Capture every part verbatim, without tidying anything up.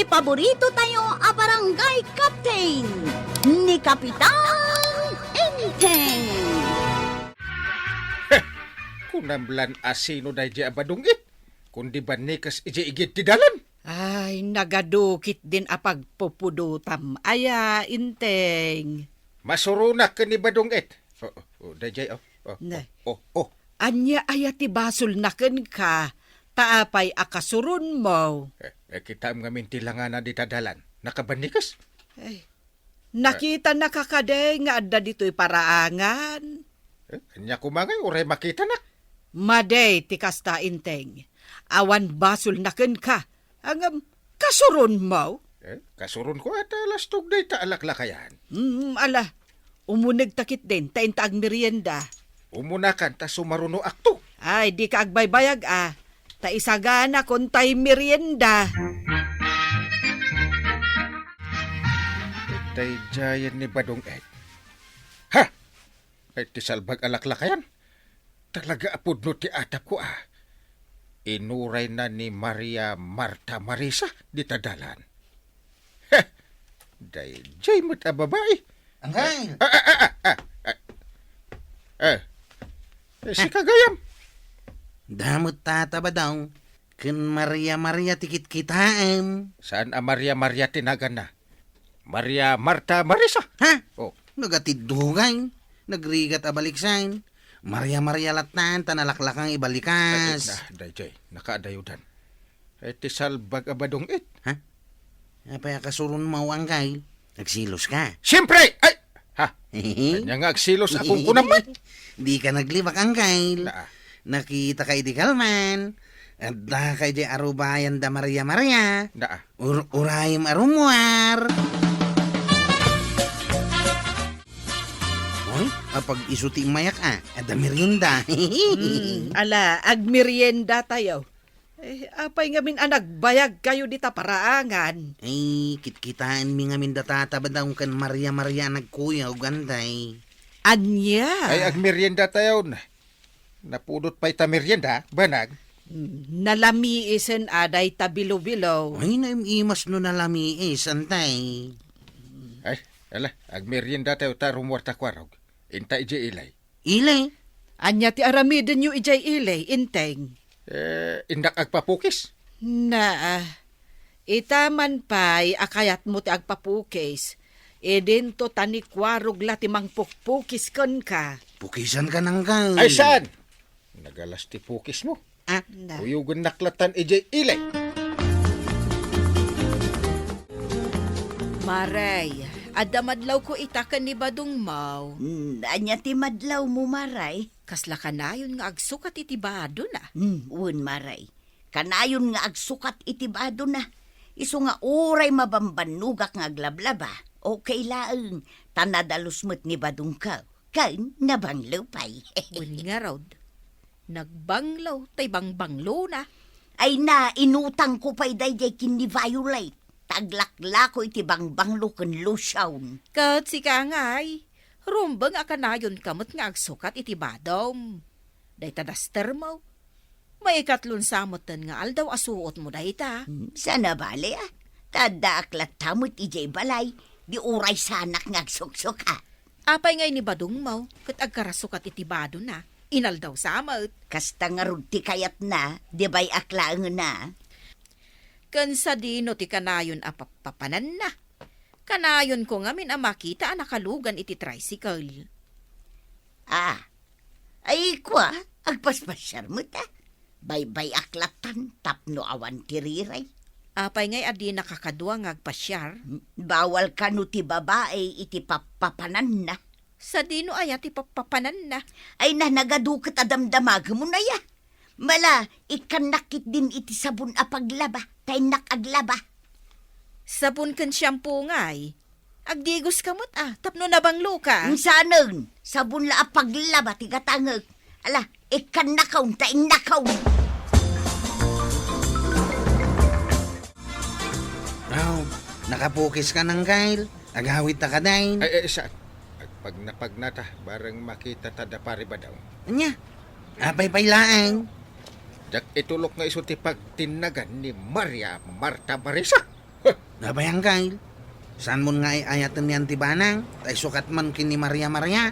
Paborito tayo a barangay captain, ni Kapitan Enteng. Heh! Kunam lan a sino daydiay a badong-it, kundi bannikes idiay igid ti dalan. Ay, nagadukit din a pagpupudotam aya, Enteng. Masuronak ken ni badong-it. O, o, o, daydiay, o. O, Ne. o, o, o. Ania aya ti basolna kenka, ta apay a kasuronmo? Eh, eh, kitaem ngamin ti langana dita dalan. Nakabannikes? Ay, nakitanaka kadi nga adda ditoy paraangan? Eh, ania koma ngay, uray makitanak? Madi ti kasta, Enteng. Awan basolna kenka. Ngem, kasuronmo? Eh, kasuronko, ta lastog dayta a laklakayan. Mm, ala, umunegta ketdin, ta inta agmerienda. Umunakan, ta sumarunoakto. Ay, dika agbaybayag a, ta isaganakon tay merienda. Daydiayen ni Badong-et. Ha! Ay, ti salbag a laklakayan. Talaga a pudno ti atapko a. Inurayna ni Maria Marta Marisa dita dalan. Heh! Daydiay met a babai. Angkel! Ah, ah, ah, ah, ah, ah. Eh, eh, sika gayam. Damo ta, Tata Badong, ken Maria Maria ti kitkitaem. Saan a Maria Maria ti naganna? Maria Marta Marisa. Ha? Oh. Nagatiddogay. Nagrigat a baliksan. Maria Maria lattan ta nalaklakang ibalikas. Ay, na, daydiay, nakaadayodan. Ay, ti salbag a badong-et. Ha? Apay a kasuronmo, Angkel? Nagselos ka? Siyempre! Ay! Ha? Ania nga agselos a kunkunam met? Dika naglibak, Angkel. Naa. Nakitaka idi kalman. Addaka idiay arubayan da Maria Maria. Naa. Ur-, urayem a rummuar. Oy, apag-isu ti immayak a, adda merienda. Hmm, ala, agmerienda tayo. Eh, apay ngamin a nagbayag kayo dita paraangan? Ay, kitkitaenmi ngamin da Tata Badong ken Maria Maria a nagkuyog, antay. Ania? Ay, agmerienda tayo. Napudot pay ta merienda, banag. Mm, nalamiisen a dayta bilo-bilo. Ay, naim-imas no nalamiis, antay. Ay, ala, agmerienda tayo ta rummuar ta kuarog. Inta idiay ili. Ili? Ania ti aramidenyo idiay ili, Enteng? Eh, innak agpapukis. Naa, ita man pay a kayatmo ti agpapukis, idinto ta ni kuarog la ti mangpukpukis kenka. Pukisanka, Angkel. Ay, saan? Nagalas ti pukismo. Ah? Na. Kuyogennak lattan idiay ili. Maray, adda madlawko ita ken ni Badong Maw. Hmm, ania ti madlawmo, Maray? Kasla kanayon nga agsukat iti badona. Hmm, wen, Maray. Kanayon nga agsukat iti badona. Isu nga uray mabambannogak nga aglablaba, okay laeng, ta nadalus met ni Badongko. Ken nabanglo pay. Wen ngarud, nagbanglo tay bangbanglona. Ay na, inutangko pay daydiay ken ni Violet. Ta aglaklako iti bangbanglo ken lotion. Ket sika ngay, rumbeng a kanayonka met nga agsukat iti badom. Dayta dastermo, maikatlon sa metten nga aldaw a suotmo dayta. Hmm, saan a bale, a. Ta addaak latta met idiay balay, di uray saanak nga agsuksukat. Apay ngay ni Badongmo ket agkarasukat iti badona, inaldaw sa met. Kasta ngarud ti kayatna, di bay-ak laengen a. Ken sadino ti kanayon a pappapananna? Kanayonko ngamin a makita a nakalugan iti tricycle. Ah, ay kua, agpaspasiar met a. Baybay-ak lattan tapno awan ti riray. Apay ngay a dinaka kadua nga agpasiar? Bawal kano ti babai iti pappapananna. Sadino aya ti pappapananna? Ay na, nagadu ket a damdamagem unay a. Mala, ikkannak ketdin iti sabon a paglaba, ta innak aglaba. Sabon ken shampoo ngay? Agdigoska met a, tapno nabangloka. Insanen, sabon la a paglaba ti gatangek. Ala, ikkannakon ta innakon. Aw, nakapukiska, Angkel? Agawidta kadi? Ay, ay, saan? Agpagnapagnata, bareng makitata da Pari Badong. Ania? Apay pay laeng? Diak itulok nga isu ti pagtinnagan ni Maria Marta Marisa. Huh! Apay, Angkel? Saanmon nga ay-ayaten ni Auntie Banang, ta isukat man ken ni Maria Maria?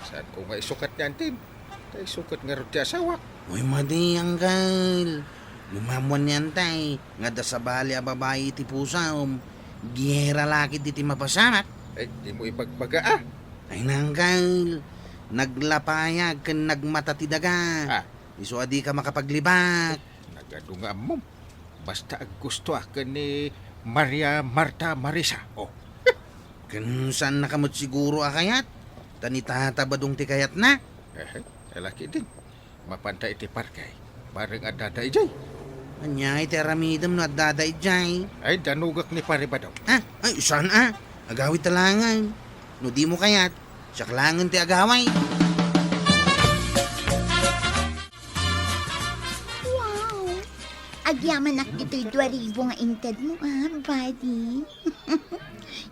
Saanko nga isukat ni Auntie? Ta isu ket ngarud ti asawak. Uy, madi, Angkel. No maammuan ni Auntie nga adda sabali a babai iti pusom, giyera la ketdi ti mapasamak. Ay, dimo ibagbaga, a. Ay, Angkel. Naglapayag ken nagmata ti daga. A. Isu a dika makapaglibak. Nagadu nga ammom. Basta aggustoak ken ni Maria Marta Marisa. O. Ken saannaka met siguro a kayat? Ta ni Tata Badong ti kayatna. Ehe, ala ketdin. Mapanta iti parke. Bareng addada idiay. Ania ngay ti aramidem no addada idiay? Ay, danogak ni Pare Badong. A, ay, saan a? Agawidta laengen. No dimo kayat, siak laengen ti agawid. Wow! Agyamanak ditoy dua ribu nga intedmo, a, buddy.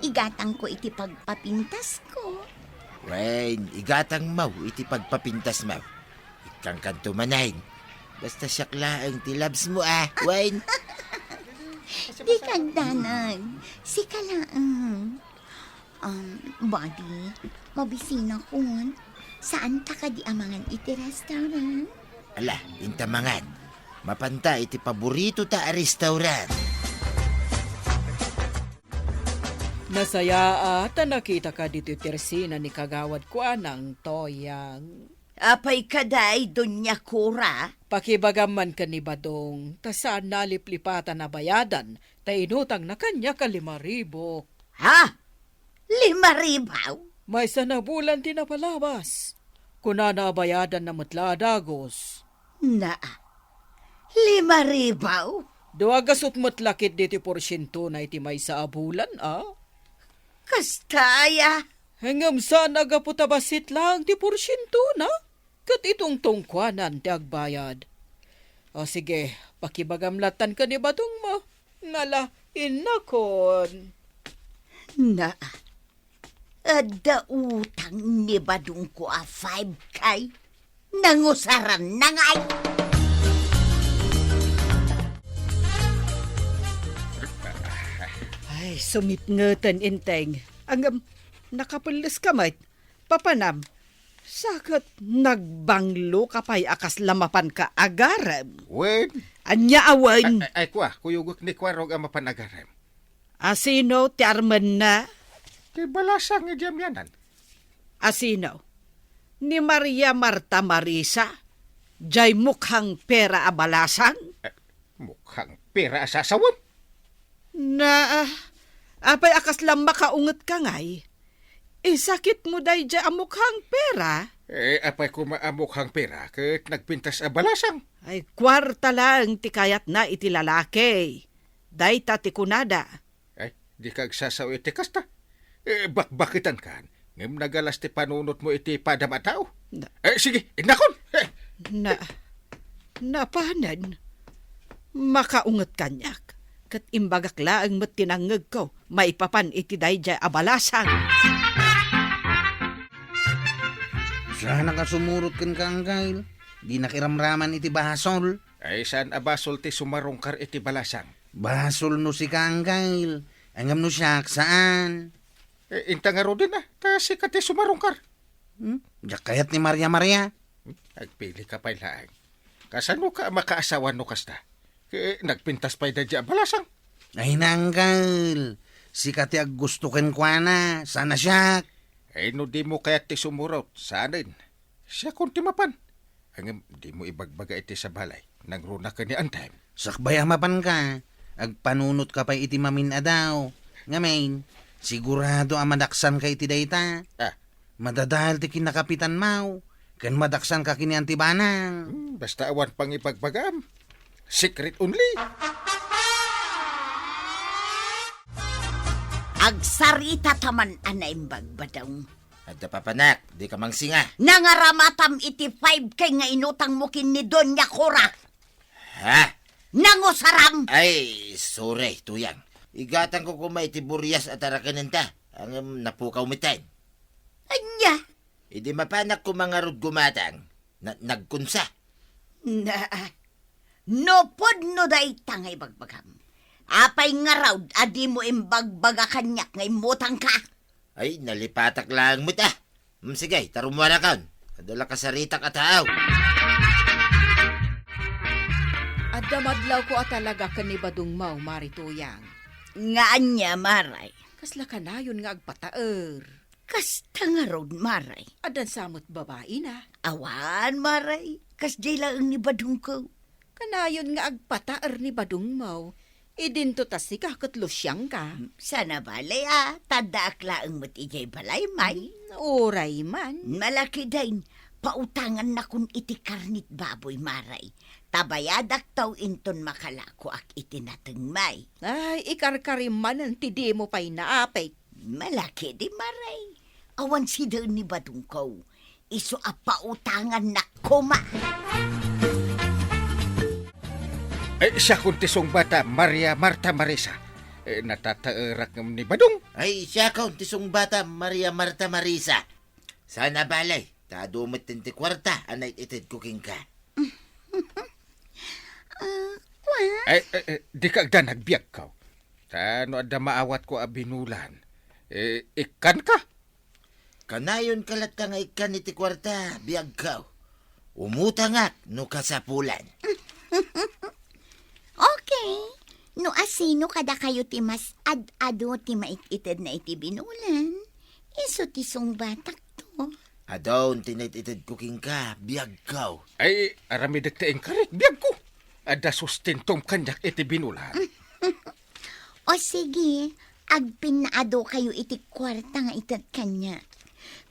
Igatangko iti pagpapintasko. Wen, igatangmo iti pagpapintasmo. Ikkankanto manen. Basta siak laeng ti labsmo, a, wen. Dika agdanag. Sika laeng. Um, buddy, mabisinakon. Saanta kadi a mangan iti restaurant? Ala, inta mangan. Mapanta iti paboritota a restaurant. Nasayaat a nakitaka ditoy tersina ni Kagawad Kuanang, Toyang. Apay kadi, Doña Cora? Pakibagam man ken ni Badong, ta saan naliplipatan a bayadan, ta inutangna kaniak a lima ribu. Ha? Lima ribu? Maysa a bulan ti napalabas. Kunana a bayadanna met la a dagus. Na, lima ribu? Dua gasut met la ketdi ti porsientona iti maysa a bulan, a? Kasta aya? Ngem saan a gapu ta bassit laeng ti porsientona? Ket itungtungkuanan ti agbayad. O sige, pakibagam lattan ken ni Badongmo. Ngala, innakon. Na, adda utang ni Badongko a five K. Nangusaranna ngay. Ay, sumipngeten, Enteng. Ngem, nakapelles ka met. Papanam, sa ket nagbanglo ka pay a kasla mapan ka agarem? Wen. Ania a wen? Ay, ay, ay, kua, kuyogek ni Kuarog a mapan agarem. A sino ti armenna? Ti balasang idi amianan. A sino? Ni Maria Marta Marisa? Jay mukhang pera a balasang? Eh, mukhang pera a sasawem? Na, apay a kasla makaunget ka ngay? Isakitmo daydiay a mukhang pera? Eh, apay koma a mukhang pera ket nagpintas a balasang? Ay, kuarta laeng ti kayatna iti lalaki. Dayta ti kunada. Ay, dika agsasao iti kasta. Eh, bakbaketankan, ngem nagalas ti panunotmo iti padam a tao. Na- Eh, sige, innakon! Eh! Na, napanen, makaunget kaniak, ket imbagak laeng met ti nangngegko maipapan iti daydiay a balasang. Saanak a sumurot kenka, Angkel. Dinak iramraman iti basol. Ay, saan a basol ti sumarungkar iti balasang? Basol no sika, Angkel. Ngem no siak, saan. Eh, inta ngaruden a, ta sika ti sumarungkar. Hmm? Diak kayat ni Maria Maria. Hmm? Agpili ka pay laeng. Kasano ka makaasawa no kasta? Ket nagpintas pay daydiay a balasang. Ay, Angkel. Sika ti aggusto kenkuana, saan a siak. Ay, no dimo kayat ti sumurot, saanen. Siakon ti mapan. Ngem dimo ibagbaga iti sabali, nangruna ken ni Antem. Sakbay a mapanka, agpanunotka pay iti mamin-adaw. Ngamin, sigurado a madaksanka iti dayta. Ah. Madadael ti kinakapitanmo, ken madaksanka ken ni Auntie Banang. Hmm, basta awan pangibagbagam. Secret only. Agsaritata man a naimbag, Badong. Adda papanak, dika mangsinga. Nangaramatam iti five K nga inutangmo ken ni Doña Cora. Ha? Nangusaram! Ay, sorry, Tuyang. Igatangko koma iti burias a tarakenenta. Ngem napukaw metten. Ania? Idi mapanak koma ngarud gumatang, na-, nagkunsa. Na, no pudno dayta nga ibagbagam, Apay ngarud a dimo imbagbaga kaniak nga immutangka? Ay, nalipatak laeng met, ah. Hmm, sige, tarummuanakon. Adu la kasaritak a tao. Adda madlawko a talaga ken ni Badongmo, Mari Tuyang. Nga ania, Maray? Kasla kanayon nga agpataer. Kasta ngarud, Maray. Addan sa met babaina? Awan, Maray. Kasdiay laeng ni Badongko. Kanayon nga agpataer ni Badongmo. Idinto ta sika ket lusiangka. Sana bale, a, ta addaak laeng met idiay balay, may. Hmm, uray man. Malakidin, pautangannakon iti karnit baboy, Maray. Ta bayadakto inton makalakoak iti nateng, may. Ay, ikarkari manen ti dimo pay naapek. Malakidi, Maray. Awan sida ni Badongko. Isu a pautangannak koma. Eh, siakon ti sungbata, Maria Marta Marisa. Eh, natataerak ngem ni Badong. Ay, siakon ti sungbata, Maria Marta Marisa. Sana bale, ta adu met ti kuarta a naititedko kenka. Ah, kuan? Ay, eh, eh, dika agdanag, biagko. Ta no adda maawatko a binulan, eh, ikkanka. Kanayonka latta nga ikkan iti kuarta, biagko. Umutangak no kasapulan. Okay. No asino kadakayo ti mas ad-adu ti mait-itedna iti binulan, isu ti sungbatakto. Adun ti nait-itedko kenka, biagko. Ay, aramidek ti inkarik, biagko. Adda sustintom kaniak iti binulan. O sige, agpinnaado kayo iti kuarta nga ited kaniak.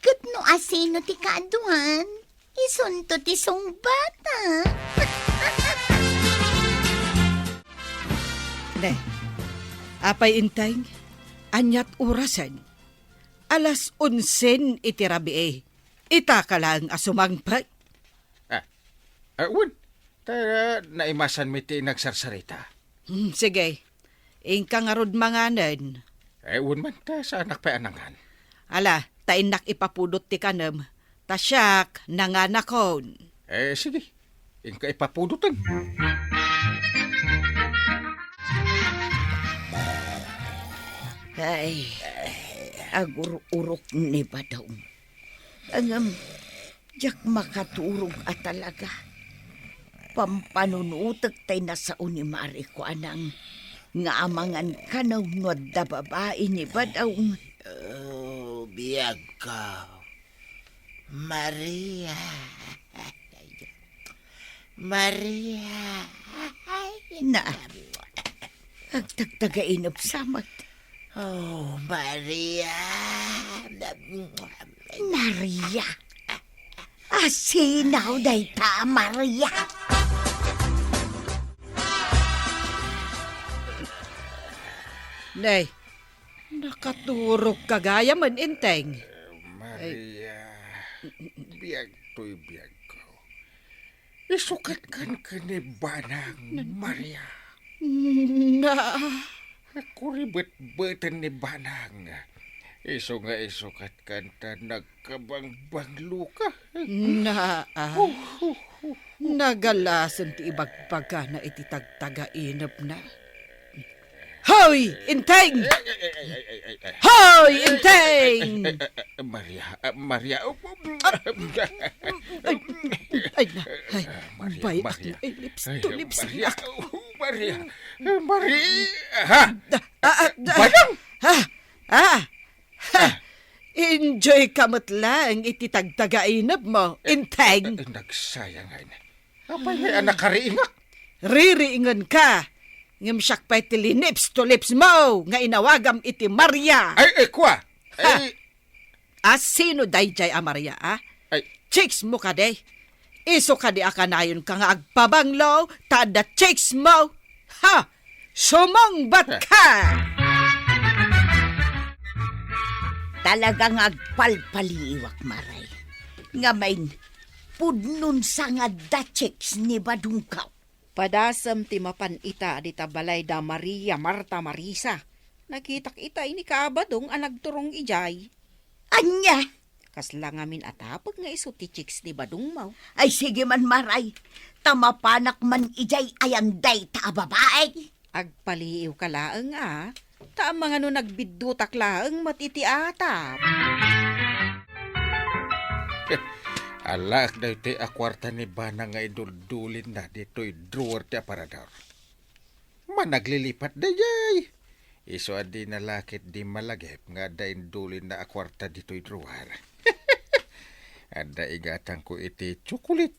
Ket no asino ti kaaduan, isunto ti sungbata. Ne, apay Enteng, aniat orasen? Alas onsen iti rabii. Itaka laeng a sumangpet. Ah, ah, wen. Ta naimasanmi ti nagsarsarita. Hmm, sige. Inka ngarud manganen. Eh, wen man, ta saanak pay a nangan. Ala, ta innak ipapudot ti kanem. Ta siak, nanganakon. Eh, sige. Inka ipapudoten. Ay, agur-urok ni Badong. Ngem, diak makaturog a talaga. Pampanunotek tay nasao ni Mari Kuanang nga amangan kano no adda babai ni Badong. Oh, biagko. Maria. Maria. Na, agtagtagainep sa met. Oh, Maria. Maria. Asino dayta, Maria? Nay, nakaturogka gayam, Enteng. Maria, biag toy biagko. Isukat kan ken ni Banang, Maria. Na. Kuribetbeten ni Banang. Isu nga isukat kan ta nagkabangbanglo ka. Na. Nagalasen ti ibagbagana iti tagtagainepna. Hoy, Enteng! Hoy, Enteng! Maria, ah, Maria. Ay, ay, na, ay, Maria, bay, Maria. Ay, lips to lips, Maria. Maria, Maria. Ha? Ah, ah, ah, Badong! Ha? Ha? Ha? Enjoy ka met laeng iti tagtagainep mo, Enteng. Eh, nagsayangan. Apay nga anak kariingak? Ririingen ka. Ngem siak pay ti linips to lips mo nga inawagam iti Maria. Ay, ay, kua. Ha? Ay. Asino daydiay a Maria, a? Ay. Chicks mo kadi? Isu kadi a kanayonka nga agpabanglo ta adda chicks mo? Ha? Sumungbat ka! Talaga nga agpalpaliiwak, Maray. Ngamin, pudnon sa nga adda chicks ni Badongko. Padasem ti mapan ita dita balay da Maria Marta Marisa. Nakitak ita ini ka a Badong a nagturong idiay. Ania? Kasla ngamin a tapek nga isu ti chicks ni Badong mo. Ay, sige man, Maray. Ta mapanak man idiay ayan dayta a babai. Agpaliiwka laeng a, ta amangan no nagbiddutak laeng met iti atap. Alaek daytoy a kuarta ni Banang nga iduldulinna ditoy drawer ti aparador. Managlilipat daydiay. Isu a dina la ketdi malagip nga adda indulinna a kuarta ditoy drawer. Adda igatangko iti tsukulit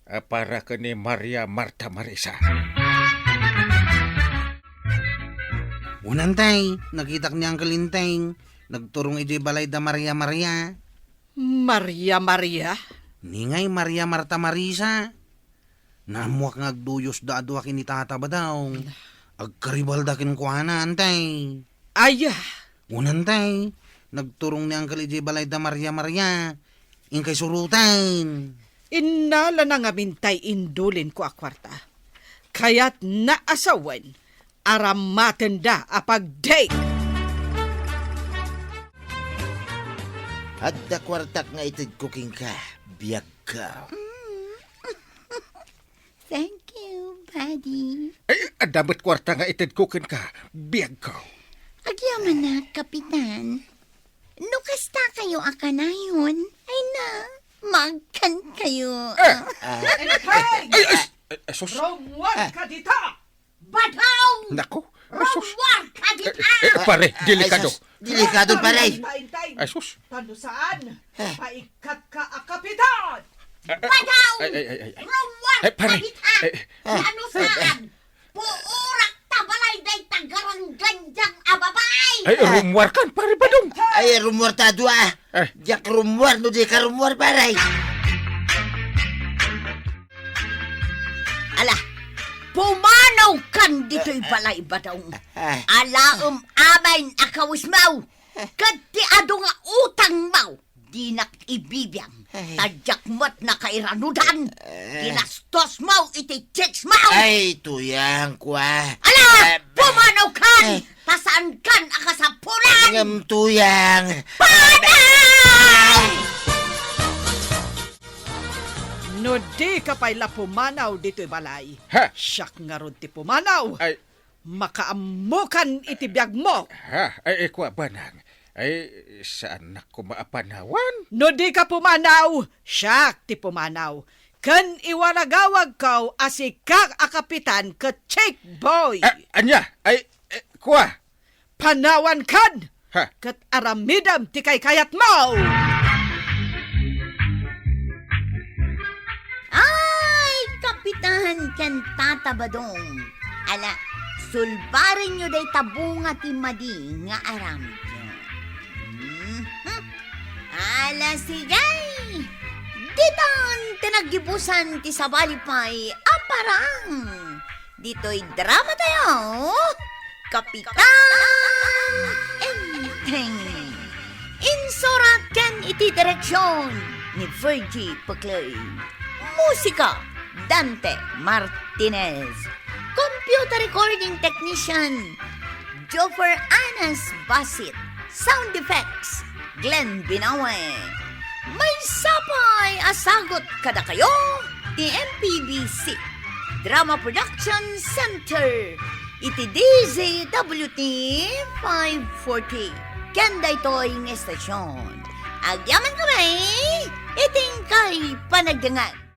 a para ken ni Maria Marta Marisa. Unantay, nakitak ni Uncle Inteng. Nagturong idiay balay da Maria Maria. Maria Maria? Ni ngay Maria Marta Marisa. Naammoak nga agduyosda a dua ken ni Tata Badong. Agkaribalda kenkuana, antay. Aya! Unantay, nagturong ni Uncle idiay balay da Maria Maria. Inkay suroten. Innalana ngamin tay indulinko a kuarta. Kayatna a sawen, aramatenda a pagdate. Adda kuartak nga itedko kenka, biagko. Mm. Thank you, buddy. Ay, adda met kuarta nga itedko kenka, biagko. Agyamanak, Kapitan. No kasta kayo a kanayon, ay na, magkan kayo. Eh! Ah. Ay, ay, ay, ay, sus. Rummuar ka dita! Badaw! Nako, ay, sus. Rummuar ka dita! Eh, eh, pare, delikado. Ay, sus. Delikado, pare. Ay, sus. Tano saan? Eh. Paikkat ka a kapitan! Eh, eh, Badaw! Ay, ay, ay, ay, ay. Rummuar ka dita! Eh, pare. Eh, eh. Tano saan? Puurak ta balay day tagarangganjang a babae! Ay, rummuar kan, pare Badong! Ay, rummuar ta dua. Eh. Diak rummuar, no di ka rummuar, pare. Ala, pumanaw kan ditoy balay, Badong. Ah. Alaem amin a kawesmo, ket ti adu nga utangmo, dinak ibibiag. Ay. Ta diak met nakairanudan. Eh. Ginastosmo iti chicks mo. Ay, tuyang, kua. Ala, eh, pumanaw kan! Eh. Ta saan kan a kasapulan! Ngem tuyang! Panaw! No di ka pay la pumanaw ditoy balay, ha? Siak ngarud ti pumanaw. Ay. Makaammokan iti biagmo. Ha? Ay, ay, kua, Banang. Ay, saannak koma a panawan? No di ka pumanaw, siak ti pumanaw. Ken iwaragawagko a sika a kapitan ket chick boy. Ah, ania? Ay, eh, kua. Panawan kan! Ha? Ket aramidem ti kaykayatmo! Ay, Kapitan ken Tata Badong! Ala, sulbarenyo dayta bunga ti madi nga aramidyo. Mhm. Ala, sige! Ditan ti naggibusan ti sabali pay a parang. Ditoy drama tayo, Kapitan Enteng. Insurat ken iti direksyon ni Virgie Peclay. Musika, Dante Martinez. Computer recording technician, Joffer Anas Basit. Sound effects, Glenn Binawe. Maysa pay a sagut kadakayo ti M P B C Drama Production Center iti D Z W T five forty. Ken daytoy nga estasyon, agyamankami iti inkay panagdengngeg.